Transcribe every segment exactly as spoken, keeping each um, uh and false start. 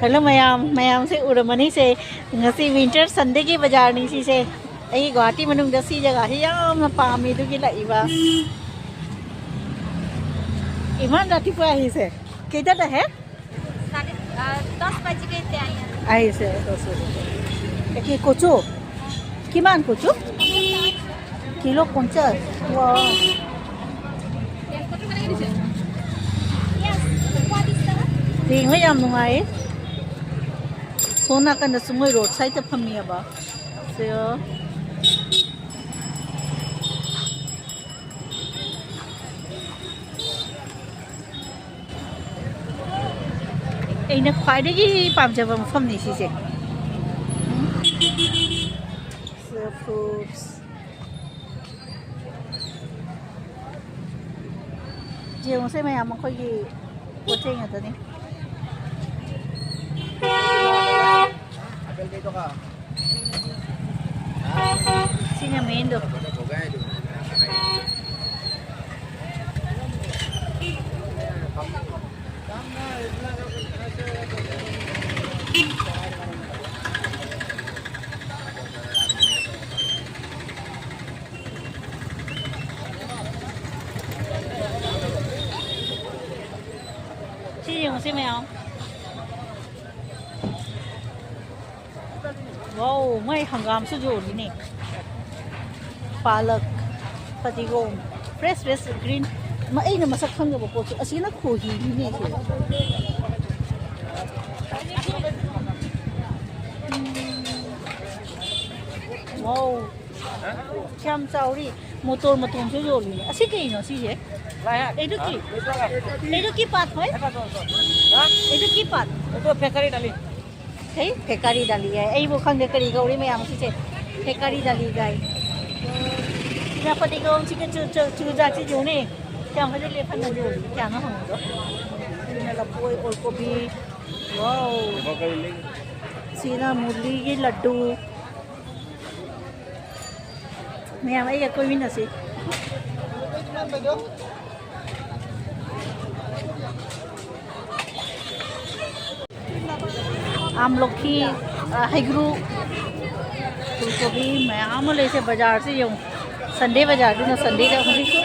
Hello ꯃꯌꯥꯝ, ꯃꯌꯥꯝꯁꯦ ꯎꯔꯝꯃꯅꯤꯁꯦ, ꯉꯁꯤ winter Sunday ꯒꯤ ꯕꯖꯥꯔꯅꯤ ꯁꯤꯁꯦ꯫ ꯑꯩ ꯒꯨꯍꯥꯇꯤ ꯃꯅꯨꯡꯗ ꯁꯤ ꯖꯒꯥꯁꯤ ꯌꯥꯝꯅ ꯄꯥꯝꯃꯤ, ꯑꯗꯨꯒꯤ ꯂꯥꯛꯏꯕ꯫ ইমান ৰাতিপুৱা আহিছে, কেইটাত আহে? চাৰে, আহ, দহ বাজি গৈ এতিয়া আহি আছে। আহিছে, দহ বাজি। এতিয়া কি কচু? কিমান কচু? কিলো পঞ্চাশ? ꯋꯥ꯫ ꯌꯦꯡꯕ ꯌꯥꯝ ꯅꯨꯡꯉꯥꯏ꯫ ꯁꯣꯝ ꯅꯥꯀꯟꯗꯁꯨ ꯃꯣꯏ road side ꯇ ꯐꯝꯃꯤꯑꯕ꯫ ꯁꯦ꯫ ꯑꯩꯅ ꯈ꯭ꯋꯥꯏꯗꯒꯤ ꯄꯥꯝꯖꯕ ꯃꯐꯝꯅꯤ ꯁꯤꯁꯦ꯫ Fruits꯫ ꯌꯦꯡꯉꯨꯁꯦ ꯃꯌꯥꯝ, ꯑꯩꯈꯣꯏꯒꯤ ꯄꯣꯠ ꯆꯩ ꯉꯥꯛꯇꯅꯤ꯫ ꯁꯤꯅ main ꯗꯣ꯫ ꯁꯤ ꯌꯦꯡꯉꯨꯁꯦ ꯃꯌꯥꯝ꯫ Wow, ꯃꯣꯏ ꯍꯪꯒꯥꯝꯁꯨ ꯌꯣꯜꯂꯤꯅꯦ꯫ ꯄꯥꯂꯛ, ꯐꯗꯤꯒꯣꯝ, fresh, fresh, green꯫ ꯃ-, ꯑꯩꯅ ꯃꯁꯛ ꯈꯪꯗꯕ ꯄꯣꯠꯁꯨ꯫ ꯑꯁꯤꯅ ꯈꯣꯍꯤꯅꯤꯅꯦ ꯁꯦ꯫ Wow, ꯀꯌꯥꯝ ꯆꯥꯎꯔꯤ꯫ ꯃꯣꯇꯣꯔ ꯃꯇꯣꯟꯁꯨ ꯌꯣꯜꯂꯤꯅꯦ꯫ ꯑꯁꯤ ꯀꯩꯅꯣ ꯁꯤꯁꯦ? এইটো কি? এইটো কি পাত হয়? এইটো কি পাত? এইটো ফেকাৰী দালি। ꯍꯩ, ꯐꯦꯀꯥꯔꯤ ꯗꯥꯂꯤ ꯍꯥꯏ꯫ ꯑꯩꯕꯨ ꯈꯪꯗꯦ ꯀꯔꯤ ꯀꯧꯔꯤ ꯃꯌꯥꯝ ꯁꯤꯁꯦ꯫ ꯐꯦꯀꯥꯔꯤ ꯗꯥꯂꯤ ꯒꯥꯏ꯫ ꯁꯤꯅ ꯐꯗꯤꯒꯣꯝ, ꯁꯤꯒ ꯆꯨ-, ꯆꯨ-, ꯆꯨꯖꯥꯛꯁꯤ ꯌꯦꯡꯉꯨꯅꯦ꯫ ꯀꯌꯥꯝ ꯐꯖꯅ ꯂꯦꯞꯐꯟꯅ ꯌꯣꯜꯂꯤ꯫ ꯀꯌꯥꯅꯣ ꯍꯪꯕꯗꯣ꯫ ꯁꯤꯅ ꯂꯐꯣꯏ, ꯑꯣꯜꯀꯣꯕꯤ꯫ Wow꯫ ꯁꯤꯅ ꯃꯨꯂꯤꯒꯤ ꯂꯗꯨ꯫ ꯃꯌꯥꯝ ꯑꯩꯒ ꯀꯣꯏꯃꯤꯟꯅꯁꯤ꯫ ꯑꯥꯝꯂꯣꯈꯤ, ꯑ, ꯍꯩꯒ꯭ꯔꯨ, ꯐꯨꯜꯀꯣꯕꯤ ꯃꯌꯥꯝ ꯑꯃ ꯂꯩꯁꯦ꯫ ꯕꯖꯥꯔꯁꯦ ꯌꯦꯡꯉꯨ, ꯁꯟꯗꯦ ꯕꯖꯥꯔꯗꯨꯅ ꯁꯟꯗꯦꯗ꯫ ꯍꯧꯖꯤꯛꯁꯨ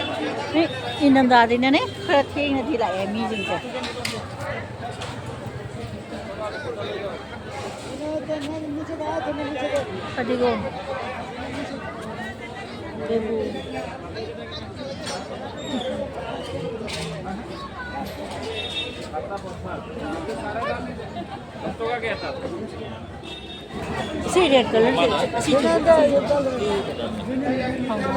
ꯃꯤ ꯏꯪꯊꯝꯊꯥꯗꯤꯅꯅꯦ ꯈꯔ ꯊꯦꯡꯅꯗꯤ ꯂꯥꯛꯑꯦ ꯃꯤꯁꯤꯡꯁꯦ꯫ ꯐꯗꯤꯒꯣꯝ꯫ ꯂꯦꯕꯨ꯫ ꯁꯤ ꯔꯦꯗ ꯀꯂꯔꯁꯦ, ꯑꯁꯤꯁꯦ꯫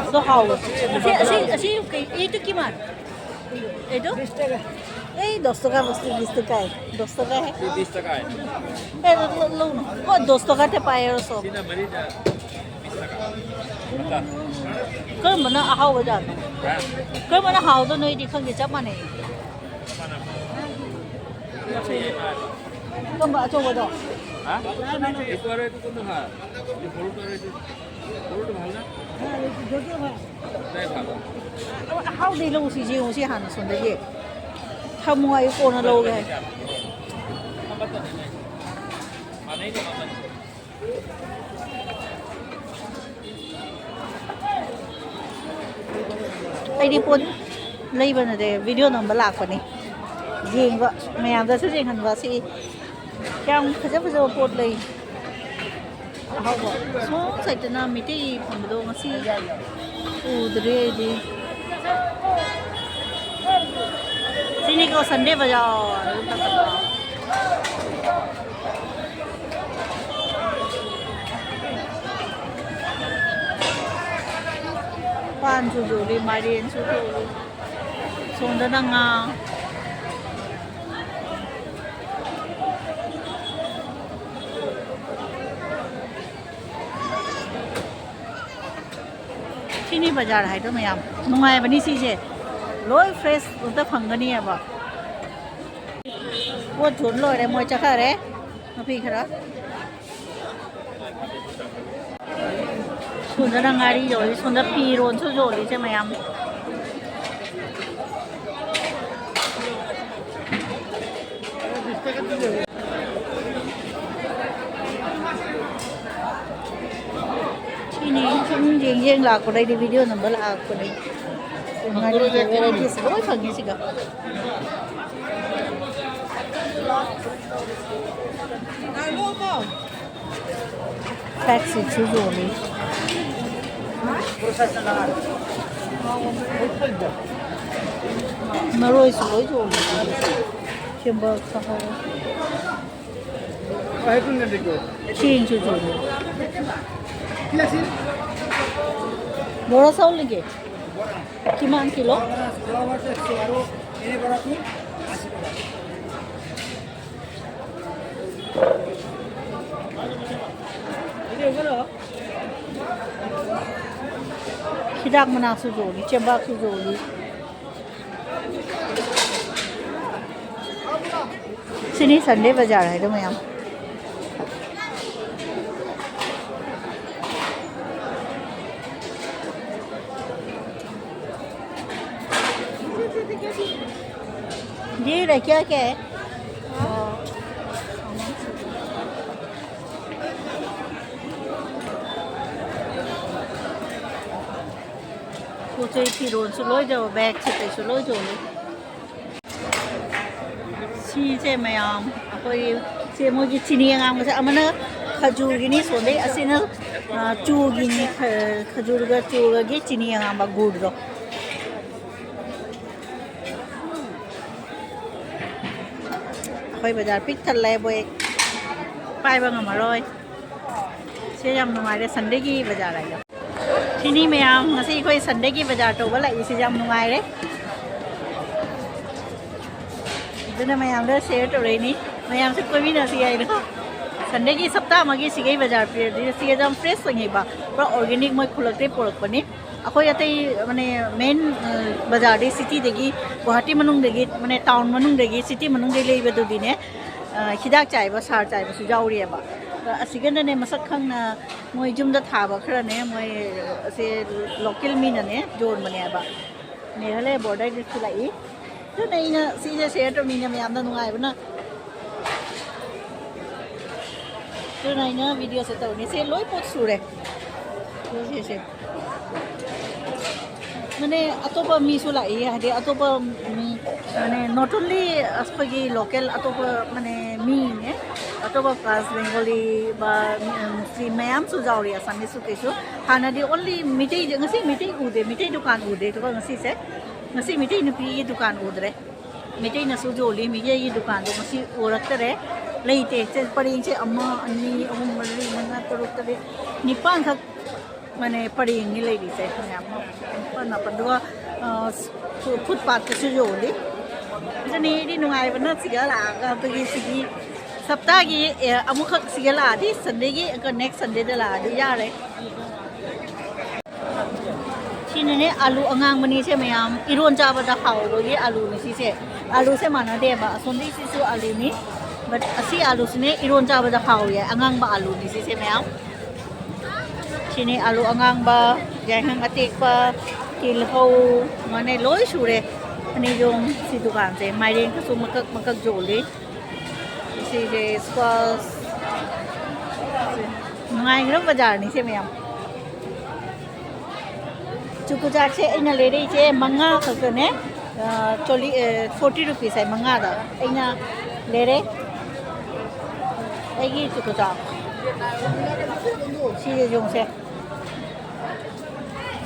ꯑꯗꯣ ꯍꯥꯎꯕ꯫ ꯑꯁꯤ, ꯑꯁꯤ, ꯑꯁꯤ ꯀꯩ, ꯑꯩꯗꯣ ꯀꯤꯃꯥꯟ꯫ ꯑꯩꯗꯣ? এই দশ টাকা বস্তু, বিশ টাকায়। দশ টাকা হে। ত্রিশ টাকায়। এ, লো, লো, লো। ও, দশ টাকাতে পায় আৰু চব। ꯀꯔꯝꯕꯅ ꯑꯍꯥꯎꯕ ꯖꯥꯠꯅꯣ? ꯀꯔꯝꯕꯅ ꯍꯥꯎꯗꯣꯏꯅꯣ ꯑꯩꯗꯤ ꯈꯪꯗꯦ, ꯆꯞ ꯃꯥꯟꯅꯩ꯫ ꯀꯔꯝꯕ ꯑꯆꯧꯕꯗꯣ? ꯍꯥ? ꯏꯁ ꯋꯥꯔꯦ ꯇꯨ ꯀꯣꯟ ꯍꯥ? ꯏ ꯐꯣꯔ ꯇꯨ ꯋꯥꯔꯦ ꯇꯨ꯫ ꯐꯣꯔ ꯇꯨ ꯍꯥ ꯅ? ꯍꯥ, ꯏ ꯐꯣꯔ ꯇꯨ ꯍꯥ꯫ ꯑꯍꯥꯎꯗꯤ ꯂꯧꯁꯤ, ꯌꯦꯡꯉꯨꯁꯤ ꯍꯥꯟꯅ ꯁꯣꯝꯗꯒꯤ꯫ ꯊꯝꯃꯣ ꯑꯩ ꯀꯣꯟꯅ ꯂꯧꯒꯦ ꯍꯥꯏ꯫ ꯑꯩꯗꯤ ꯄꯣꯠ ꯂꯩꯕ ꯅꯠꯇꯦ, ꯚꯤꯗꯤꯑꯣ ꯅꯝꯕ ꯂꯥꯛꯄꯅꯤ꯫ ꯌꯦꯡꯕ, ꯃꯌꯥꯝꯗꯁꯨ ꯌꯦꯡꯍꯟꯕ꯫ ꯁꯤ ꯌꯥꯝ ꯐꯖ ꯐꯖꯕ ꯄꯣꯠ ꯂꯩ꯫ ꯑꯍꯥꯎꯕ꯫ ꯁꯣꯝ ꯁꯥꯏꯠꯇꯅ ꯃꯤꯇꯩ ꯐꯝꯕꯗꯣ ꯉꯁꯤ ꯎꯗ꯭ꯔꯦ ꯑꯩꯗꯤ꯫ ꯁꯤꯅꯤꯀꯣ ꯁꯟꯗꯦ ꯕꯖꯥꯔ꯫ ꯄꯥꯟꯁꯨ ꯌꯣꯜꯂꯤ, ꯃꯥꯏꯔꯦꯟꯁꯨ ꯌꯣꯜꯂꯤ꯫ ꯁꯣꯝꯗꯅ ꯉꯥ꯫ ꯁꯤꯅꯤ ꯕꯖꯥꯔ ꯍꯥꯏꯗꯣ ꯃꯌꯥꯝ꯫ ꯅꯨꯡꯉꯥꯏꯕꯅꯤ ꯁꯤꯁꯦ꯫ ꯂꯣꯏ ꯐ꯭ꯔꯦꯁ ꯑꯝꯇ ꯐꯪꯒꯅꯤꯑꯕ꯫ ꯄꯣꯠ ꯌꯣꯟ ꯂꯣꯏꯔꯦ, ꯃꯣꯏ ꯆꯠꯈꯔꯦ꯫ ꯅꯨꯄꯤ ꯈꯔ꯫ ꯁꯣꯝꯗꯅ ꯉꯥꯔꯤ ꯌꯣꯜꯂꯤ, ꯁꯣꯝꯗ ꯐꯤꯔꯣꯟꯁꯨ ꯌꯣꯜꯂꯤꯁꯦ ꯃꯌꯥꯝ꯫ ꯌꯦꯡ ꯌꯦꯡ ꯂꯥꯛꯄꯗꯩꯗꯤ ꯚꯤꯗꯤꯑꯣ ꯅꯝꯕ ꯂꯥꯛꯄꯅꯦ꯫ ꯉꯥꯔꯤꯒꯤ varieties ꯂꯣꯏ ꯐꯪꯉꯦ ꯁꯤꯗ꯫ Flax seedꯁꯨ ꯌꯣꯜꯂꯤ꯫ ꯃꯔꯣꯏꯁꯨ ꯂꯣꯏ ꯌꯣꯜꯂꯤ꯫ ꯆꯦꯡꯕ ꯈꯥꯍꯧ꯫ ꯆꯦꯡꯁꯨ ꯌꯣꯜꯂꯤ꯫ ꯕꯣꯔꯥ ꯁꯧꯂꯤꯒꯦ꯫ ꯀꯤꯃꯥꯟ ꯀꯤꯂꯣ꯫ ꯍꯤꯗꯥꯛ ꯃꯅꯥꯁꯨ ꯌꯣꯜꯂꯤ, ꯆꯦꯕꯥꯛꯁꯨ ꯌꯣꯜꯂꯤ꯫ ꯁꯤꯅꯤ Sunday ꯕꯖꯥꯔ ꯍꯥꯏꯗꯣ ꯃꯌꯥꯝ꯫ ये रखा क्या है? ꯄꯣꯠ ꯆꯩ ꯐꯤꯔꯣꯜꯁꯨ ꯂꯣꯏ ꯌꯣꯜꯂꯦ, ꯕꯦꯒꯁꯨ ꯀꯩꯁꯨ ꯂꯣꯏ ꯌꯣꯜꯂꯦ꯫ ꯁꯤꯁꯦ ꯃꯌꯥꯝ ꯑꯩꯈꯣꯏ ꯁꯦ ꯃꯣꯏꯒꯤ ꯆꯤꯅꯤ ꯑꯉꯥꯡꯕꯁꯦ ꯑꯃꯅ ꯈꯖꯨꯔꯒꯤꯅꯤ, ꯁꯣꯝꯗꯩ ꯑꯁꯤꯅ, ꯑ, ꯆꯨꯒꯤꯅꯤ, ꯈ-, ꯈꯖꯨꯔꯒ ꯆꯨꯒꯒꯤ ꯆꯤꯅꯤ ꯑꯉꯥꯡꯕ ꯒꯨꯔꯗꯣ꯫ ꯑꯩꯈꯣꯏ ꯕꯖꯥꯔ ꯄꯤꯛ ꯊꯜꯂꯦ ꯕꯣꯏ, ꯄꯥꯏꯕ ꯉꯝꯃꯔꯣꯏ꯫ ꯁꯤ ꯌꯥꯝ ꯅꯨꯡꯉꯥꯏꯔꯦ Sundayꯒꯤ ꯕꯖꯥꯔ ꯍꯥꯏꯗꯣ꯫ ꯁꯤꯅꯤ ꯃꯌꯥꯝ, ꯉꯁꯤ ꯑꯩꯈꯣꯏ Sundayꯒꯤ ꯕꯖꯥꯔ ꯇꯧꯕ ꯂꯥꯛꯏꯁꯤ ꯌꯥꯝ ꯅꯨꯡꯉꯥꯏꯔꯦ꯫ ꯑꯗꯨꯅ ꯃꯌꯥꯝꯗ share ꯇꯧꯔꯛꯏꯅꯤ, ꯃꯌꯥꯝꯁꯨ ꯀꯣꯏꯃꯤꯟꯅꯁꯤ ꯍꯥꯏꯗꯣ꯫ Sundayꯒꯤ ꯁꯞꯇꯥ ꯑꯃꯒꯤ ꯁꯤꯒꯩ ꯕꯖꯥꯔ ꯄꯤꯔꯗꯤ ꯁꯤꯒ ꯌꯥꯝ fresh ꯑꯣꯏꯅꯩꯕ, ꯄꯨꯔꯥ organic, ꯃꯣꯏ ꯈꯨꯜꯂꯛꯇꯩ ꯄꯨꯔꯛꯄꯅꯤ꯫ ꯑꯩꯈꯣꯏ ꯑꯇꯩ ꯃꯅꯦ main, ꯑ, ꯕꯖꯥꯔꯗꯤ cityꯗꯒꯤ, ꯒꯨꯋꯥꯍꯥꯇꯤ ꯃꯅꯨꯡꯗꯒꯤ ꯃꯅꯦ town ꯃꯅꯨꯡꯗꯒꯤ, city ꯃꯅꯨꯡꯗꯒꯤ ꯂꯩꯕꯗꯨꯗꯤꯅꯦ, ꯑ, ꯍꯤꯗꯥꯛ ꯆꯥꯏꯕ, ꯁꯥꯔ ꯆꯥꯏꯕꯁꯨ ꯌꯥꯎꯔꯤꯑꯕ꯫ ꯑꯗ ꯑꯁꯤꯒꯅꯅꯦ ꯃꯁꯛ ꯈꯪꯅ ꯃꯣꯏ ꯌꯨꯝꯗ ꯊꯥꯕ ꯈꯔꯅꯦ ꯃꯣꯏ ꯑꯁꯦ local ꯃꯤꯅꯅꯦ ꯌꯣꯟꯕꯅꯦꯕ꯫ ꯃꯦꯘꯥꯂꯌ borderꯗꯁꯨ ꯂꯥꯛꯏ꯫ ꯑꯗꯨꯅ ꯑꯩꯅ ꯁꯤꯁꯦ share ꯇꯧꯅꯤꯡꯉꯦ ꯃꯌꯥꯝꯅ ꯅꯨꯡꯉꯥꯏꯕꯅ꯫ ꯑꯗꯨꯅ ꯑꯩꯅ videoꯁꯦ ꯇꯧꯅꯤ꯫ ꯁꯦ ꯂꯣꯏ ꯄꯣꯠ ꯁꯨꯔꯦ꯫ ꯁꯦ, ꯁꯦ, ꯁꯦ꯫ ꯃꯥꯅꯦ, ꯑꯇꯣꯞꯄ ꯃꯤꯁꯨ ꯂꯥꯛꯏ, ꯍꯥꯏꯗꯤ ꯑꯇꯣꯞꯄ ꯃꯤ, ꯃꯥꯅꯦ, not only ꯑꯩꯈꯣꯏꯒꯤ local, ꯑꯇꯣꯞꯄ, ꯃꯥꯅꯦ, ꯃꯤꯅꯦ, ꯑꯇꯣꯞꯄ class, Bengali ꯕ, ꯃꯤ, Muslim ꯃꯌꯥꯝꯁꯨ ꯌꯥꯎꯔꯤ, Assamese ꯁꯨ ꯀꯩꯁꯨ꯫ ꯍꯥꯟꯅꯗꯤ only ꯃꯤꯇꯩ, ꯉꯁꯤ ꯃꯤꯇꯩ ꯎꯗꯦ, ꯃꯤꯇꯩ ꯗꯨꯀꯥꯟ ꯎꯗꯦ, ꯑꯗꯨꯒ ꯉꯁꯤꯁꯦ, ꯉꯁꯤ ꯃꯤꯇꯩ ꯅꯨꯄꯤꯒꯤ ꯗꯨꯀꯥꯟ ꯎꯗ꯭ꯔꯦ꯫ ꯃꯩꯇꯩꯅꯁꯨ ꯌꯣꯜꯂꯤ, ꯃꯩꯇꯩꯒꯤ ꯗꯨꯀꯥꯟꯗꯣ ꯉꯁꯤ ꯎꯔꯛꯇꯔꯦ, ꯂꯩꯇꯦ꯫ ꯁꯦ, ꯄꯔꯦꯡꯁꯦ ꯑꯃ, ꯑꯅꯤ, ꯑꯍꯨꯝ, ꯃꯔꯤ, ꯃꯉꯥ, ꯇꯔꯨꯛ, ꯇꯔꯦꯠ, ꯅꯤꯄꯥꯟꯈꯛ, ꯃꯥꯅꯦ, ꯄꯔꯦꯡꯅꯤ ꯂꯩꯔꯤꯁꯦ ꯃꯌꯥꯝ, ꯅꯤꯄꯥꯟ, ꯃꯥꯄꯟ꯫ ꯑꯗꯨꯒ, ꯑ, ꯐꯨ-, footpath ꯇꯁꯨ ꯌꯣꯜꯂꯤ꯫ ꯑꯗꯨꯅꯤ ꯑꯩꯗꯤ ꯅꯨꯡꯉꯥꯏꯕꯅ ꯁꯤꯗ ꯂꯥꯛꯑꯒ ꯑꯩꯈꯣꯏꯒꯤ ꯁꯤꯒꯤ ꯁꯞꯇꯥꯒꯤ, ꯑꯦ, ꯑꯃꯨꯛꯈꯛ ꯁꯤꯗ ꯂꯥꯛꯑꯗꯤ Sunday ꯒꯤ, next Sunday ꯗ ꯂꯥꯛꯑꯗꯤ ꯌꯥꯔꯦ꯫ ꯁꯤꯅꯅꯦ ꯑꯥꯂꯨ ꯑꯉꯥꯡꯕꯅꯤ ꯁꯦ ꯃꯌꯥꯝ, ꯏꯔꯣꯟ ꯆꯥꯕꯗ ꯍꯥꯎꯕꯒꯤ ꯑꯥꯂꯨꯅꯤ ꯁꯤꯁꯦ꯫ ꯑꯥꯂꯨꯁꯦ ꯃꯥꯟꯅꯗꯦꯕ, ꯑꯁꯣꯝꯗꯒꯤꯁꯤꯁꯨ ꯑꯥꯂꯨꯅꯤ, but ꯑꯁꯤ ꯑꯥꯂꯨꯁꯤꯅꯦ ꯏꯔꯣꯟ ꯆꯥꯕꯗ ꯍꯥꯎꯋꯦ, ꯑꯉꯥꯡꯕ ꯑꯥꯂꯨꯅꯤ ꯁꯤꯁꯦ ꯃꯌꯥꯝ꯫ ꯁꯤꯅꯤ ꯑꯥꯂꯨ ꯑꯉꯥꯡꯕ, ꯌꯥꯏꯉꯪ ꯑꯇꯦꯛꯄ, ꯇꯤꯜꯍꯧ, ꯃꯥꯅꯦ, ꯂꯣꯏ ꯁꯨꯔꯦ꯫ ꯑꯅꯤꯗꯣ ꯁꯤ ꯗꯨꯀꯥꯟꯁꯦ ꯃꯥꯏꯔꯦꯟꯒꯁꯨ ꯃꯀꯛ ꯃꯀꯛ ꯌꯣꯜꯂꯤ꯫ ꯁꯤꯁꯦ squash꯫ ꯅꯨꯡꯉꯥꯏꯈ꯭ꯔꯕ ꯕꯖꯥꯔꯅꯤ ꯁꯦ ꯃꯌꯥꯝ꯫ ꯆꯨꯀꯨꯆꯥꯛꯁꯦ ꯑꯩꯅ ꯂꯩꯔꯛꯏꯁꯦ ꯃꯉꯥ ꯈꯛꯇꯅꯦ꯫ ꯑ, ꯆꯣꯂꯤ, ꯑ, forty rupees ꯍꯥꯏ ꯃꯉꯥꯗ꯫ ꯑꯩꯅ ꯂꯩꯔꯦ ꯑꯩꯒꯤ ꯆꯨꯀꯨꯆꯥꯛ꯫ ꯁꯤꯁꯦ ꯌꯦꯡꯉꯨꯁꯦ꯫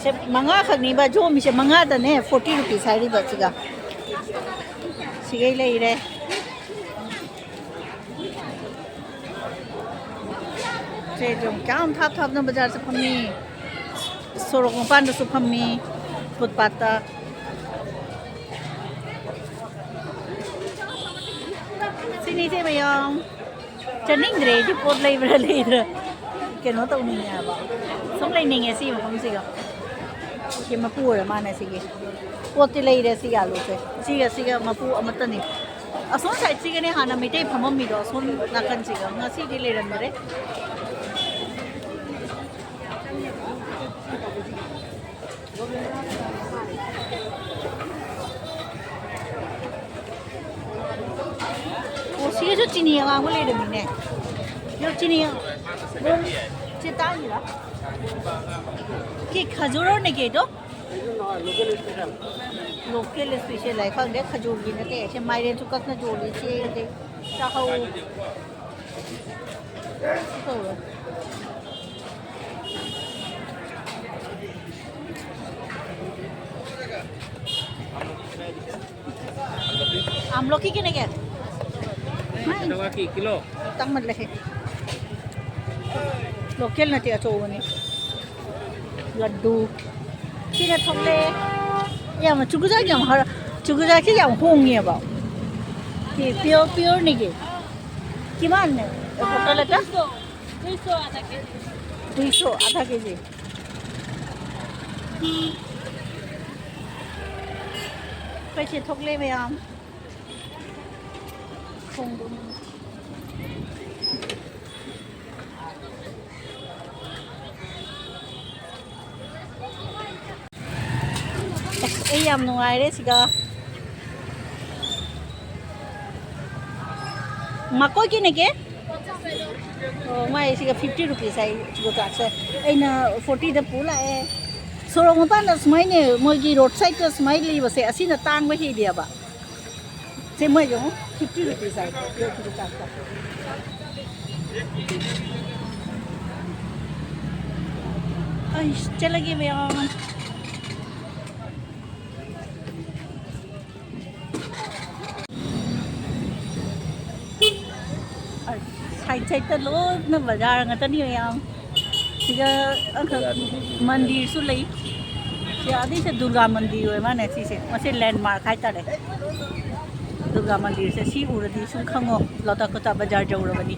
ꯁꯦ ꯃꯉꯥꯈꯛꯅꯤꯕ ꯌꯣꯝꯃꯤꯁꯦ, ꯃꯉꯥꯗꯅꯦ forty rupees ꯍꯥꯏꯔꯤꯕ ꯁꯤꯒ꯫ ꯁꯤꯒꯩ ꯂꯩꯔꯦ꯫ ꯁꯦ ꯌꯦꯡꯉꯨ, ꯀꯌꯥꯝ ꯊꯥꯞ ꯊꯥꯞꯅ ꯕꯖꯥꯔꯁꯦ ꯐꯝꯃꯤ꯫ ꯁꯣꯔꯣꯛ ꯃꯄꯥꯟꯗꯁꯨ ꯐꯝꯃꯤ, footpath ꯇ꯫ ꯁꯤꯅꯤ ꯏꯆꯦ ꯃꯌꯥꯝ꯫ ꯆꯠꯅꯤꯡꯗ꯭ꯔꯦ ꯑꯩꯗꯤ, ꯄꯣꯠ ꯂꯩꯕ꯭ꯔꯥ ꯂꯩꯗ꯭ꯔꯥ꯫ ꯀꯩꯅꯣ ꯇꯧꯅꯤꯡꯉꯦ ꯍꯥꯏꯕ꯫ ꯁꯨꯝ ꯂꯩꯅꯤꯡꯉꯦ ꯁꯤ ꯃꯐꯝꯁꯤꯒ꯫ ꯁꯤ ꯃꯄꯨ ꯑꯣꯏꯔ ꯃꯥꯅꯦ ꯁꯤꯒꯤ꯫ ꯄꯣꯠꯇꯤ ꯂꯩꯔꯦ ꯁꯤꯒꯤ ꯑꯥꯂꯨꯁꯦ꯫ ꯁꯤꯒ ꯁꯤꯒ ꯃꯄꯨ ꯑꯃꯠꯇꯅꯤ꯫ ꯑꯁꯣꯝ side ꯁꯤꯒꯅꯦ ꯍꯥꯟꯅ ꯃꯩꯇꯩ ꯐꯝꯃꯝꯃꯤꯗꯣ, ꯑꯁꯣꯝ ꯅꯥꯀꯟꯁꯤꯒ꯫ ꯉꯁꯤꯗꯤ ꯂꯩꯔꯝꯗ꯭ꯔꯦ꯫ ꯑꯣ, ꯁꯤꯒꯁꯨ ꯆꯤꯅꯤ ꯑꯉꯥꯡꯕ ꯂꯩꯔꯝꯃꯤꯅꯦ꯫ ꯑꯗꯣ ꯆꯤꯅꯤ, ꯁꯤ ꯇꯥꯡꯉꯤꯔꯣ? ꯁꯤ ꯈꯖꯨꯔꯅꯦ ꯀꯩꯗꯣ? ꯂꯣꯀꯦꯜ ꯏꯁꯄꯦꯁꯦꯜ ꯍꯥꯏ ꯈꯪꯗꯦ, ꯈꯖꯨꯔꯒꯤ ꯅꯠꯇꯦ꯫ ꯁꯤ ꯃꯥꯏꯔꯦꯟꯁꯨ ꯀꯛꯅ ꯌꯣꯜꯂꯤ꯫ ꯁꯤ ꯑꯗꯩ ꯆꯥꯍꯧ꯫ ꯁꯤ ꯇꯧꯔꯣ꯫ আমলখি কেনেকে? ষাঠি টকা কি কিলো? ꯇꯥꯡꯃꯜꯂꯦꯍꯦ꯫ ꯂꯣꯀꯦꯜ ꯅꯠꯇꯦ, ꯑꯆꯧꯕꯅꯤ꯫ ꯂꯗꯨ꯫ ꯁꯤꯅ ꯊꯣꯛꯂꯛꯑꯦ꯫ ꯌꯥꯝ ꯆꯨꯒꯨꯖꯥꯛ ꯌꯥꯝ ꯍꯔ-, ꯆꯨꯒꯨꯖꯥꯛꯁꯤ ꯌꯥꯝ ꯍꯣꯡꯉꯦꯕ꯫ ꯁꯤ pure, pure ꯅꯤꯒꯤ꯫ ꯀꯤꯃꯥꯟꯅꯦ꯫ ꯕꯣꯇꯜ ꯑꯦꯇꯥ? দুইশো, আধা কেজি। দুইশো, আধা কেজি꯫ ꯑꯩꯈꯣꯏ ꯁꯤ ꯊꯣꯛꯂꯛꯑꯦ ꯃꯌꯥꯝ꯫ ꯊꯣꯡꯗꯣ꯫ ꯑꯁ, ꯑꯩ ꯌꯥꯝ ꯅꯨꯡꯉꯥꯏꯔꯦ ꯁꯤꯗ꯫ ꯃꯀꯣꯏ ꯀꯤꯅꯦ ꯀꯦ? ꯑꯣ, ꯃꯥꯏ ꯁꯤꯒ fifty rupees ꯍꯥꯏ, ꯁꯤꯒ ꯀ꯭ꯂꯥꯁꯁꯦ꯫ ꯑꯩꯅ forty ꯗ ꯄꯨ ꯂꯥꯛꯑꯦ꯫ ꯁꯣꯔꯣꯛ ꯃꯄꯥꯟꯗ ꯁꯨꯃꯥꯏꯅ ꯃꯣꯏꯒꯤ road side ꯇ ꯁꯨꯃꯥꯏꯅ ꯂꯩꯕꯁꯦ, ꯑꯁꯤꯅ ꯇꯥꯡꯕ ꯍꯦꯜꯂꯦꯕ꯫ ꯁꯦ ꯃꯣꯏꯁꯦ ꯑꯃꯨꯛ fifty rupees ꯍꯥꯏ, ꯌꯣꯠꯀꯤ ꯆꯥꯛꯇ꯫ ꯑꯩ ꯆꯠꯂꯒꯦ ꯃꯌꯥꯝ꯫ ꯁꯥꯏꯠ ꯁꯥꯏꯠꯇ ꯂꯣꯏꯅ ꯕꯖꯥꯔ ꯉꯥꯛꯇꯅꯤ ꯃꯌꯥꯝ꯫ ꯁꯤꯗ ꯑꯃꯈꯛ ꯃꯟꯗꯤꯔꯁꯨ ꯂꯩ꯫ ꯁꯤ ꯑꯗꯩꯁꯦ ꯗꯨꯔꯒꯥ ꯃꯟꯗꯤꯔ ꯑꯣꯏ ꯃꯥꯅꯦ ꯁꯤꯁꯦ꯫ ꯃꯁꯤ landmark ꯍꯥꯏꯇꯥꯔꯦ꯫ ꯗꯨꯔꯒꯥ ꯃꯟꯗꯤꯔꯁꯦ ꯁꯤ ꯎꯔꯗꯤ ꯁꯨꯝ ꯈꯪꯉꯣ, ꯂꯣꯇꯥꯀꯣꯇꯥ ꯕꯖꯥꯔ ꯌꯧꯔꯕꯅꯤ꯫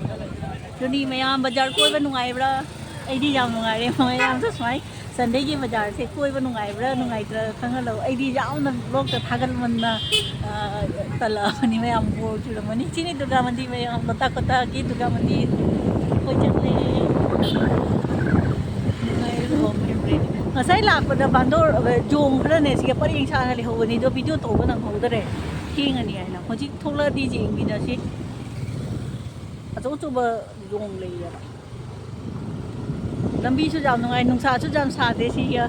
ꯑꯗꯨꯅꯤ ꯃꯌꯥꯝ, ꯕꯖꯥꯔ ꯀꯣꯏꯕ ꯅꯨꯡꯉꯥꯏꯕ꯭ꯔꯥ? ꯑꯩꯗꯤ ꯌꯥꯝ ꯅꯨꯡꯉꯥꯏꯔꯦ꯫ ꯃꯌꯥꯝꯁꯨ ꯁꯨꯃꯥꯏ Sunday ꯒꯤ ꯕꯖꯥꯔꯁꯦ ꯀꯣꯏꯕ ꯅꯨꯡꯉꯥꯏꯕ꯭ꯔꯥ ꯅꯨꯡꯉꯥꯏꯇ꯭ꯔꯥ ꯈꯪꯍꯜꯂꯛꯑꯣ꯫ ꯑꯩꯗꯤ ꯌꯥꯝꯅ vlog ꯇ ꯊꯥꯒꯠꯃꯟꯅ, ꯑ, ꯇꯜꯂꯛꯑꯕꯅꯤ꯫ ꯃꯌꯥꯝ bore ꯆꯨꯔꯝꯃꯅꯤ꯫ ꯁꯤꯅꯤ ꯗꯨꯔꯒꯥ ꯃꯟꯗꯤꯔ ꯃꯌꯥꯝ, ꯂꯣꯇꯥꯀꯣꯇꯥꯒꯤ ꯗꯨꯔꯒꯥ ꯃꯟꯗꯤꯔ꯫ ꯑꯩꯈꯣꯏ ꯆꯠꯂꯦ꯫ ꯅꯨꯡꯉꯥꯏꯔꯦ, ꯂꯨꯍꯣꯡꯈꯤꯕ꯭ꯔꯦ꯫ ꯉꯁꯥꯏ ꯂꯥꯛꯄꯗ ꯕꯥꯟꯗꯣꯔ, ꯑ, ꯌꯣꯡ ꯈꯔꯅꯦ ꯁꯤꯒ ꯄꯔꯦꯡ ꯁꯥꯅ ꯂꯩꯍꯧꯕꯅꯤ, ꯑꯗꯣ video ꯇꯧꯕ ꯅꯪꯍꯧꯗꯔꯦ꯫ ꯊꯦꯡꯉꯅꯤ ꯍꯥꯏꯅ꯫ ꯍꯧꯖꯤꯛ ꯊꯣꯛꯂꯛꯑꯗꯤ ꯌꯦꯡꯃꯤꯟꯅꯁꯤ꯫ ꯑꯆꯧ ꯑꯆꯧꯕ ꯌꯣꯡ ꯂꯩꯌꯦꯕ꯫ ꯂꯝꯕꯤꯁꯨ ꯌꯥꯝ ꯅꯨꯡꯉꯥꯏ, ꯅꯨꯡꯁꯥꯁꯨ ꯌꯥꯝ ꯁꯥꯗꯦ ꯁꯤꯒ꯫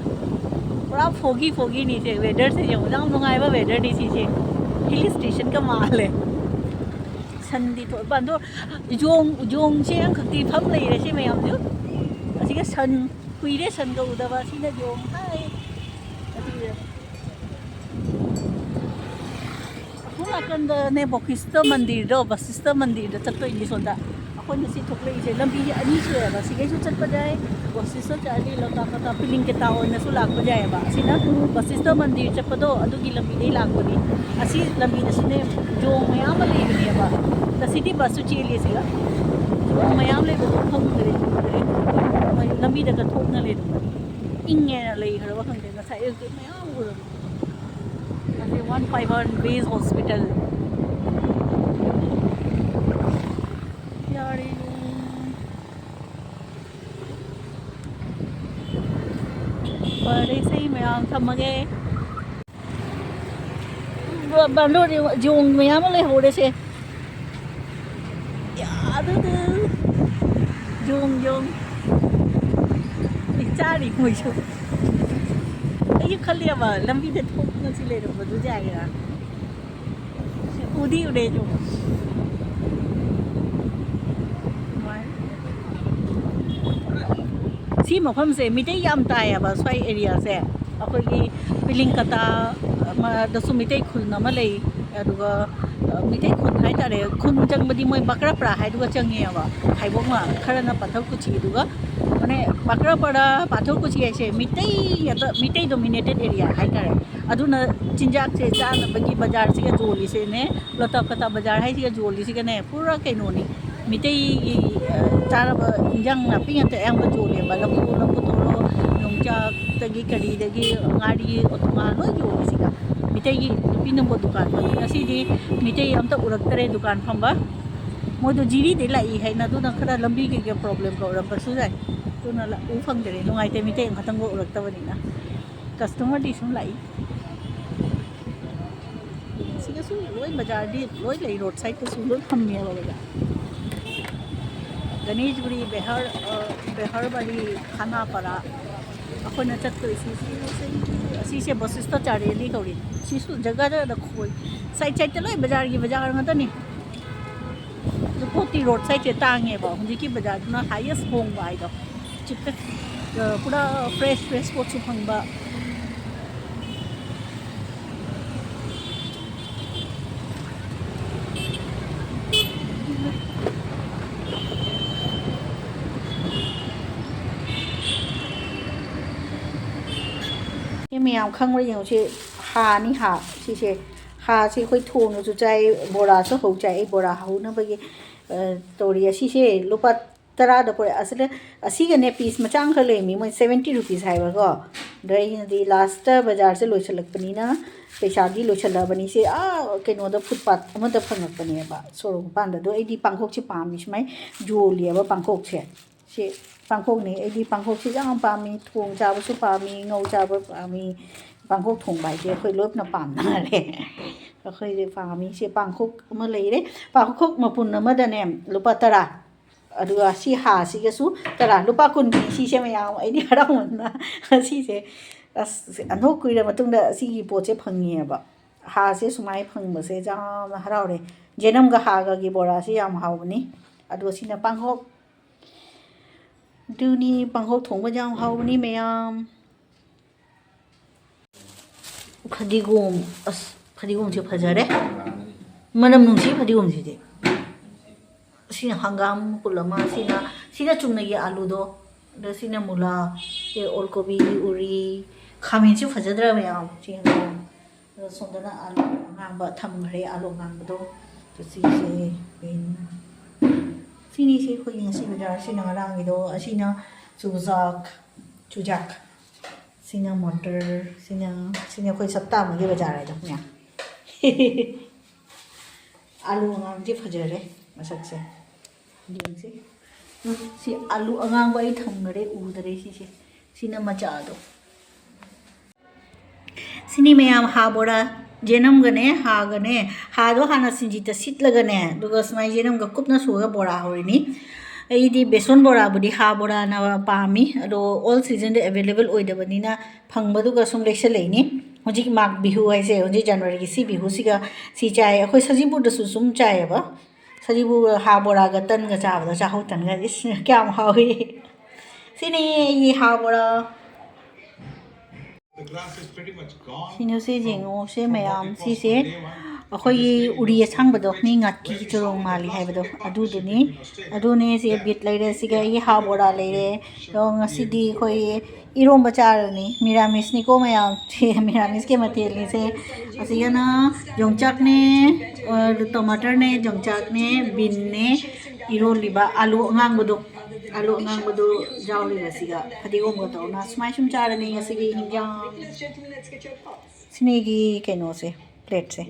ꯄꯨꯔꯥ foggy foggyꯅꯤ ꯁꯦ, weatherꯁꯦ ꯌꯦꯡꯉꯨ, ꯌꯥꯝ ꯅꯨꯡꯉꯥꯏꯕ weatherꯅꯤ ꯁꯤꯁꯦ꯫ Hill stationꯒ ꯃꯥꯜꯂꯦ꯫ ꯁꯟꯗꯤ ꯊꯣꯛꯑꯦ꯫ ꯕꯥꯟꯗꯣ ꯌꯣꯡ, ꯌꯣꯡꯁꯦ ꯑꯃꯈꯛꯇꯤ ꯐꯝ ꯂꯩꯔꯦ ꯁꯤ ꯃꯌꯥꯝꯁꯨ꯫ ꯑꯁꯤꯒ ꯁꯟ, ꯀꯨꯏꯔꯦ ꯁꯟꯒ ꯎꯗꯕ꯫ ꯑꯁꯤꯅ ꯌꯣꯡ ꯍꯥꯏ꯫ ꯑꯁꯤꯒ ꯑꯁꯣꯝ ꯅꯥꯀꯟꯗꯅꯦ ꯕꯣꯀꯤꯁꯇ ꯃꯟꯗꯤꯔꯗꯣ, ꯕꯁꯤꯁꯇ ꯃꯟꯗꯤꯔꯗ ꯆꯠꯇꯣꯏꯅꯤ ꯁꯣꯝꯗ꯫ ꯑꯩꯈꯣꯏꯅ ꯁꯤ ꯊꯣꯛꯂꯛꯏꯁꯦ ꯂꯝꯕꯤꯁꯦ ꯑꯅꯤ ꯁꯨꯑꯦꯕ, ꯁꯤꯒꯩꯁꯨ ꯆꯠꯄ ꯌꯥꯏ, ꯕꯁꯤꯁꯇ ꯆꯠꯂꯗꯤ ꯂꯣꯇꯥ ꯀꯇꯥ ꯄꯤꯂꯤꯡ ꯀꯦꯇꯥ ꯑꯣꯏꯅꯁꯨ ꯂꯥꯛꯄ ꯌꯥꯏꯑꯕ꯫ ꯑꯁꯤꯅ ꯕꯁꯤꯁꯇ ꯃꯟꯗꯤꯔ ꯆꯠꯄꯗꯣ ꯑꯗꯨꯒꯤ ꯂꯝꯕꯤꯗꯩ ꯂꯥꯛꯄꯅꯤ꯫ ꯑꯁꯤ ꯂꯝꯕꯤꯗꯁꯨꯅꯦ ꯌꯣꯡ ꯃꯌꯥꯝ ꯑꯃ ꯂꯩꯕꯅꯦꯕ꯫ ꯉꯁꯤꯗꯤ ꯕꯁꯁꯨ ꯆꯦꯜꯂꯤ ꯁꯤꯒ꯫ ꯌꯣꯡ ꯃꯌꯥꯝ ꯂꯩꯕꯗꯣ ꯈꯪꯗ꯭ꯔꯦ, ꯎꯗ꯭ꯔꯦ꯫ ꯃꯣꯏ ꯂꯝꯕꯤꯗꯒ ꯊꯣꯛꯅ ꯂꯩꯔꯝꯕꯅꯤ꯫ ꯏꯪꯉꯦꯅ ꯂꯩꯈ꯭ꯔꯕ ꯈꯪꯗꯦ, ꯉꯁꯥꯏ ꯑꯌꯨꯛꯇꯤ ꯃꯌꯥꯝ ꯎꯔꯝꯃꯤ꯫ ꯑꯁꯤ one five one base hospital꯫ ꯌꯥꯔꯦ꯫ ꯐꯔꯦꯁꯦ ꯃꯌꯥꯝ, ꯊꯝꯃꯒꯦ꯫ ꯕ-, ꯕꯥꯟꯗꯣꯔꯤ ꯌꯣꯡ ꯃꯌꯥꯝ ꯑꯃ ꯂꯩꯍꯧꯔꯦꯁꯦ꯫ ꯌꯥꯗꯨꯗꯨ꯫ ꯌꯣꯡ, ꯌꯣꯡ꯫ ꯆꯥꯔꯤ ꯃꯣꯏꯁꯨ꯫ ꯑꯩꯁꯨ ꯈꯜꯂꯦꯕ, ꯂꯝꯕꯤꯗ ꯊꯣꯛꯅ ꯁꯤ ꯂꯩꯔꯝꯕꯗꯨ ꯌꯥꯏꯔꯥ? ꯎꯗꯤ ꯎꯔꯦ ꯑꯗꯨ꯫ ꯁꯤ ꯃꯐꯝꯁꯦ ꯃꯤꯇꯩ ꯌꯥꯝ ꯇꯥꯏꯌꯦꯕ, ꯁ꯭ꯋꯥꯏ areaꯁꯦ꯫ ꯑꯩꯈꯣꯏꯒꯤ ꯄꯤꯂꯤꯡꯀꯇꯥ, ꯑꯃ, ꯗꯁꯨ ꯃꯤꯇꯩ ꯈꯨꯟ ꯑꯃ ꯂꯩ꯫ ꯑꯗꯨꯒ, ꯑ, ꯃꯤꯇꯩ ꯈꯨꯟ ꯍꯥꯏꯇꯥꯔꯦ, ꯈꯨꯟ ꯆꯪꯕꯗꯤ ꯃꯣꯏ ꯕꯀ꯭ꯔꯄ꯭ꯔꯥ ꯍꯥꯏꯗꯨꯒ ꯆꯪꯉꯦꯕ, ꯍꯥꯏꯕꯣꯛꯃ ꯈꯔꯅ ꯄꯥꯊꯔ ꯀꯨꯆꯤ꯫ ꯑꯗꯨꯒ ꯃꯅꯦ ꯕꯀ꯭ꯔꯄ꯭ꯔꯥ, ꯄꯥꯊꯔ ꯀꯨꯆꯤ ꯍꯥꯏꯁꯦ ꯃꯤꯇꯩ ꯑꯗ, ꯃꯤꯇꯩ dominated area ꯍꯥꯏꯇꯥꯔꯦ꯫ ꯑꯗꯨꯅ ꯆꯤꯟꯖꯥꯛꯁꯦ ꯆꯥꯅꯕꯒꯤ ꯕꯖꯥꯔꯁꯤꯒ ꯌꯣꯜꯂꯤꯁꯦꯅꯦ, ꯂꯣꯇꯥ ꯀꯇꯥ ꯕꯖꯥꯔ ꯍꯥꯏꯁꯤꯒ ꯌꯣꯜꯂꯤꯁꯤꯒꯅꯦ, ꯄꯨꯔꯥ ꯀꯩꯅꯣꯅꯤ꯫ ꯃꯤꯇꯩꯒꯤ, ꯑ, ꯆꯥꯅꯕ ꯏꯟꯖꯥꯡ ꯅꯥꯄꯤ ꯉꯥꯛꯇ ꯑꯌꯥꯝꯕ ꯌꯣꯜꯂꯦꯕ꯫ ꯂꯐꯨ, ꯂꯐꯨ ꯊꯣꯔꯣ, ꯌꯣꯡꯆꯥꯛꯇꯒꯤ ꯀꯔꯤꯗꯒꯤ ꯉꯥꯔꯤ, ꯉꯥ ꯂꯣꯏ ꯌꯣꯜꯂꯤꯁꯤꯒ꯫ ꯃꯤꯇꯩꯒꯤ ꯅꯨꯄꯤ ꯅꯝꯕꯣ ꯗꯨꯀꯥꯟ ꯐꯝꯃꯤ꯫ ꯉꯁꯤꯗꯤ ꯃꯤꯇꯩ ꯑꯝꯇ ꯎꯔꯛꯇꯔꯦ ꯗꯨꯀꯥꯟ ꯐꯝꯕ꯫ ꯃꯣꯏꯗꯣ ꯖꯤꯔꯤꯗꯩ ꯂꯥꯛꯏ ꯍꯥꯏꯅ, ꯑꯗꯨꯅ ꯈꯔ ꯂꯝꯕꯤ ꯀꯩꯀꯩ problem ꯀ ꯑꯣꯏꯔꯝꯕꯁꯨ ꯌꯥꯏ꯫ ꯑꯗꯨꯅ ꯂ-, ꯎ ꯐꯪꯗꯔꯦ꯫ ꯅꯨꯡꯉꯥꯏꯇꯦ, ꯃꯤꯇꯩ ꯑꯃꯈꯛꯇꯪꯕꯨ ꯎꯔꯛꯇꯕꯅꯤꯅ꯫ Customer ꯗꯤ ꯁꯨꯝ ꯂꯥꯛꯏ꯫ ꯁꯤꯒꯁꯨ ꯂꯣꯏ ꯕꯖꯥꯔꯗꯤ ꯂꯣꯏ ꯂꯩ, road side ꯇꯁꯨ ꯂꯣꯏ ꯐꯝꯃꯦꯕ ꯕꯖꯥꯔ꯫ ꯒꯅꯦꯁꯒꯨꯔꯤ, ꯕꯦꯍꯔ, ꯑ, ꯕꯦꯍꯔꯕꯥꯔꯤ, ꯈꯥꯅꯥꯄꯥꯔꯥ꯫ ꯑꯩꯈꯣꯏꯅ ꯆꯠꯇꯣꯏꯁꯤ ꯁꯤ, ꯁꯤ, ꯑꯁꯤꯁꯦ ꯕꯁꯤꯁꯇ ꯆꯥꯔꯦꯂꯤ ꯀꯧꯔꯤ꯫ ꯁꯤꯁꯨ ꯖꯒꯥ ꯖꯒꯥꯗ ꯈꯣꯏ꯫ ꯁꯥꯏꯠ ꯁꯥꯏꯠꯇ ꯂꯣꯏ ꯕꯖꯥꯔꯒꯤ ꯕꯖꯥꯔ ꯉꯥꯛꯇꯅꯤ꯫ ꯑꯗꯨ ꯄꯣꯠꯇꯤ ꯔꯣꯗ ꯁꯥꯏꯠꯁꯦ ꯇꯥꯡꯉꯦꯕ꯫ ꯍꯧꯖꯤꯛꯀꯤ ꯕꯖꯥꯔꯗꯨꯅ ꯍꯥꯏꯌꯦꯁ ꯍꯣꯡꯕ ꯍꯥꯏꯗꯣ꯫ ꯆꯤꯞꯄꯦ꯫ ꯑ, ꯄꯨꯔꯥ ꯐ꯭ꯔꯦꯁ, ꯐ꯭ꯔꯦꯁ ꯄꯣꯠꯁꯨ ꯐꯪꯕ꯫ ꯁꯤ ꯃꯌꯥꯝ ꯈꯪꯕ꯭ꯔꯥ ꯌꯦꯡꯉꯨ꯫ ꯁꯤ ꯍꯥꯅꯤ, ꯍꯥ꯫ ꯁꯤꯁꯦ ꯍꯥꯁꯦ ꯑꯩꯈꯣꯏ ꯊꯣꯡꯉꯁꯨ ꯆꯥꯏ, ꯕꯣꯔꯥꯁꯨ ꯍꯧ ꯆꯥꯏ꯫ ꯑꯩ ꯕꯣꯔꯥ ꯍꯧꯅꯕꯒꯤ, ꯑ, ꯇꯧꯔꯤ꯫ ꯑꯁꯤꯁꯦ ꯂꯨꯄꯥ ꯇꯔꯥꯗ ꯄꯨꯔꯛꯑꯦ꯫ ꯑꯁꯤꯗ, ꯑꯁꯤꯒꯅꯦ ꯄꯤꯁ ꯃꯆꯥ ꯑꯃꯈꯛ ꯂꯩꯔꯝꯃꯤ, ꯃꯣꯏ seventy rupees ꯍꯥꯏꯕꯀꯣ꯫ ꯑꯗꯣ ꯑꯩꯅꯗꯤ ꯂꯥꯁꯇ ꯕꯖꯥꯔꯁꯦ ꯂꯣꯏꯁꯤꯜꯂꯛꯄꯅꯤꯅ ꯄꯩꯁꯥꯗꯤ ꯂꯣꯏꯁꯤꯜꯂꯛꯑꯕꯅꯤ꯫ ꯁꯦ, ꯑꯥ, ꯀꯩꯅꯣꯗ, ꯐꯨꯠꯄꯥꯠ ꯑꯃꯗ ꯐꯪꯉꯛꯄꯅꯦꯕ, ꯁꯣꯔꯣꯛ ꯃꯄꯥꯟꯗ꯫ ꯑꯗꯣ ꯑꯩꯗꯤ ꯄꯥꯡꯈꯣꯛꯁꯦ ꯄꯥꯝꯃꯤ, ꯁꯨꯃꯥꯏꯅ ꯌꯣꯜꯂꯤꯑꯕ ꯄꯥꯡꯈꯣꯛꯁꯦ꯫ ꯁꯤ ꯄꯥꯡꯈꯣꯛꯅꯤ꯫ ꯑꯩꯗꯤ ꯄꯥꯡꯈꯣꯛꯁꯤ ꯌꯥꯝ ꯄꯥꯝꯃꯤ꯫ ꯊꯣꯡ ꯆꯥꯕꯁꯨ ꯄꯥꯝꯃꯤ, ꯉꯧ ꯆꯥꯕ ꯄꯥꯝꯃꯤ꯫ ꯄꯥꯡꯈꯣꯛ ꯊꯣꯡꯕ ꯍꯥꯏꯁꯦ ꯑꯩꯈꯣꯏ ꯂꯣꯏꯅ ꯄꯥꯝꯅꯔꯦ꯫ ꯑꯩꯈꯣꯏꯁꯦ ꯄꯥꯝꯃꯤ꯫ ꯁꯤ ꯄꯥꯡꯈꯣꯛ ꯑꯃ ꯂꯩꯔꯦ꯫ ꯄꯥꯡꯈꯣꯛ ꯃꯄꯨꯟ ꯑꯃꯗꯅꯦ ꯂꯨꯄꯥ ꯇꯔꯥ꯫ ꯑꯗꯨꯒ ꯁꯤ ꯍꯥꯁꯤꯒꯁꯨ ꯇꯔꯥ꯫ ꯂꯨꯄꯥ ꯀꯨꯟꯒꯤ ꯁꯤꯁꯦ ꯃꯌꯥꯝ꯫ ꯑꯩꯗꯤ ꯍꯔꯥꯎꯃꯟꯗꯅ ꯁꯤꯁꯦ, ꯑꯁ, ꯑꯣꯟꯊꯣꯛ ꯀꯨꯏꯔ ꯃꯇꯨꯡꯗ ꯁꯤꯒꯤ ꯄꯣꯠꯁꯦ ꯐꯪꯉꯦꯕ꯫ ꯍꯥꯁꯦ ꯁꯨꯃꯥꯏꯅ ꯐꯪꯕꯁꯦ ꯌꯥꯝꯅ ꯍꯔꯥꯎꯔꯦ꯫ ꯌꯦꯅꯝꯒ ꯍꯥꯒꯒꯤ ꯕꯣꯔꯥꯁꯦ ꯌꯥꯝ ꯍꯥꯎꯕꯅꯤ꯫ ꯑꯗꯣ ꯁꯤꯅ ꯄꯥꯡꯈꯣꯛ꯫ ꯑꯗꯨꯅꯤ, ꯄꯥꯡꯈꯣꯛ ꯊꯣꯡꯕ ꯌꯥꯝ ꯍꯥꯎꯕꯅꯤ ꯃꯌꯥꯝ꯫ ꯐꯗꯤꯒꯣꯝ, ꯑꯁ, ꯐꯗꯤꯒꯣꯝꯁꯦ ꯐꯖꯔꯦ꯫ ꯃꯅꯝ ꯅꯨꯡꯁꯤ ꯐꯗꯤꯒꯣꯝꯁꯤꯗꯤ꯫ ꯁꯤꯅ ꯍꯪꯒꯥꯝ ꯃꯄꯨꯜ ꯑꯃ, ꯁꯤꯅ, ꯁꯤꯅ ꯆꯨꯝꯅꯒꯤ ꯑꯥꯂꯨꯗꯣ, ꯑꯗ ꯁꯤꯅ ꯃꯨꯂꯥ, ꯁꯤ ꯑꯣꯜ ꯀꯣꯕꯤ, ꯎꯔꯤ, ꯈꯥꯃꯦꯟꯁꯤ ꯐꯖꯗ꯭ꯔꯥ ꯃꯌꯥꯝ? ꯁꯤ ꯍꯪꯒꯥꯝ꯫ ꯑꯗꯣ ꯁꯣꯝꯗꯅ ꯑꯥꯂꯨ ꯑꯉꯥꯡꯕ ꯊꯝꯈ꯭ꯔꯦ, ꯑꯥꯂꯨ ꯑꯉꯥꯡꯕꯗꯣ꯫ ꯑꯗꯣ ꯁꯤꯁꯦ ꯀꯩꯅꯣ? ꯁꯤꯅꯤꯁꯦ ꯑꯩꯈꯣꯏꯒꯤ ꯉꯁꯤ ꯕꯖꯥꯔ, ꯁꯤꯅ ꯉꯔꯥꯡꯒꯤꯗꯣ, ꯑꯁꯤꯅ ꯆꯨꯖꯥꯛ, ꯆꯨꯖꯥꯛ꯫ ꯁꯤꯅ ꯃꯣꯇꯔ, ꯁꯤꯅ, ꯁꯤꯅ ꯑꯩꯈꯣꯏ ꯁꯞꯇꯥ ꯑꯃꯒꯤ ꯕꯖꯥꯔ ꯍꯥꯏꯗꯣ ꯃꯌꯥꯝ꯫ ꯑꯥꯂꯨ ꯑꯉꯥꯡꯕꯁꯦ ꯐꯖꯔꯦ ꯃꯁꯛꯁꯦ꯫ ꯌꯦꯡꯁꯤ꯫ ꯎꯝ, ꯁꯤ ꯑꯥꯂꯨ ꯑꯉꯥꯡꯕ ꯑꯩ ꯊꯝꯈꯔꯦ, ꯎꯗꯔꯦ ꯁꯤꯁꯦ꯫ ꯁꯤꯅ ꯃꯆꯥꯗꯣ꯫ ꯁꯤꯅꯤ ꯃꯌꯥꯝ ꯍꯥ ꯕꯣꯔꯥ꯫ ꯌꯦꯅꯝꯒꯅꯦ, ꯍꯥꯒꯅꯦ, ꯍꯥꯗꯣ ꯍꯥꯟꯅ ꯁꯤꯡꯖꯤꯠꯇ ꯁꯤꯠꯂꯒꯅꯦ, ꯑꯗꯨꯒ ꯁꯨꯃꯥꯏꯅ ꯌꯦꯅꯝꯒ ꯀꯨꯞꯅ ꯁꯨꯔꯒ ꯕꯣꯔꯥ ꯍꯧꯔꯤꯅꯤ꯫ ꯑꯩꯗꯤ ꯕꯦꯁꯣꯟ ꯕꯣꯔꯥꯕꯨꯗꯤ ꯍꯥ ꯕꯣꯔꯥꯅ ꯄꯥꯝꯃꯤ, ꯑꯗꯣ ꯑꯣꯜ ꯁꯤꯖꯟꯗ ꯑꯦꯕꯦꯂꯦꯕꯜ ꯑꯣꯏꯗꯕꯅꯤꯅ ꯐꯪꯕꯗꯨꯒ ꯁꯨꯝ ꯂꯩꯁꯜꯂꯛꯏꯅꯤ꯫ ꯍꯧꯖꯤꯛ ꯃꯥꯒ ꯕꯤꯍꯨ ꯍꯥꯏꯁꯦ, ꯍꯧꯖꯤꯛ ꯖꯅꯋꯥꯔꯤꯒꯤ ꯁꯤ ꯕꯤꯍꯨꯁꯤꯒ ꯁꯤ ꯆꯥꯏ꯫ ꯑꯩꯈꯣꯏ ꯁꯖꯤꯕꯨꯗꯁꯨ ꯁꯨꯝ ꯆꯥꯏꯌꯦꯕ꯫ ꯁꯖꯤꯕꯨ ꯍꯥ ꯕꯣꯔꯥꯒ ꯇꯟꯒ ꯆꯥꯕꯗꯣ, ꯆꯥꯛꯍꯧ ꯇꯟꯒ, ꯏꯁ, ꯀꯌꯥꯝ ꯍꯥꯎꯏ꯫ ꯁꯤꯅꯤ ꯑꯩꯒꯤ ꯍꯥ ꯕꯣꯔꯥ꯫ ꯁꯤꯅ ꯁꯤ ꯌꯦꯡꯉꯣ, ꯁꯤ ꯃꯌꯥꯝ, ꯁꯤꯁꯦ ꯑꯩꯈꯣꯏꯒꯤ ꯎꯔꯤ ꯑꯁꯥꯡꯕꯗꯣ, ꯃꯤ ꯉꯥꯀꯤ ꯆꯨꯔꯣꯡ ꯃꯥꯜꯂꯤ ꯍꯥꯏꯕꯗꯣ, ꯑꯗꯨꯗꯨꯅꯤ꯫ ꯑꯗꯨꯅꯦ꯫ ꯁꯤ ꯕꯤꯠ ꯂꯩꯔꯦ, ꯁꯤꯒ ꯑꯩꯒꯤ ꯍꯥ ꯕꯣꯔꯥ ꯂꯩꯔꯦ꯫ ꯑꯗꯣ ꯉꯁꯤꯗꯤ ꯑꯩꯈꯣꯏ ꯏꯔꯣꯝꯕ ꯆꯥꯔꯅꯤ꯫ ꯃꯤꯔꯥꯃꯤꯁꯅꯤꯀꯣ ꯃꯌꯥꯝ, ꯁꯤ ꯃꯤꯔꯥꯃꯤꯁꯀꯤ ꯃꯊꯦꯜꯅꯤꯁꯦ꯫ ꯑꯁꯤꯒꯅ ꯌꯣꯡꯆꯥꯛꯅꯦ, ꯑ, ꯇꯃꯥꯇꯔꯅꯦ, ꯌꯣꯡꯆꯥꯛꯅꯦ, ꯕꯤꯟꯅꯦ, ꯏꯔꯣꯜꯂꯤꯕ ꯑꯥꯂꯨ ꯑꯉꯥꯡꯕꯗꯣ, ꯑꯥꯂꯨ ꯑꯉꯥꯡꯕꯗꯣ ꯌꯥꯎꯔꯤꯕꯁꯤꯒ ꯐꯗꯤꯒꯣꯝꯒ ꯇꯧꯔꯒ ꯁꯨꯃꯥꯏ ꯁꯨꯝ ꯆꯥꯔꯅꯤ ꯉꯁꯤꯒꯤ ꯏꯟꯖꯥꯡ꯫ ꯁꯤꯅꯤꯒꯤ ꯀꯩꯅꯣꯁꯦ, ꯄ꯭ꯂꯦꯠꯁꯦ꯫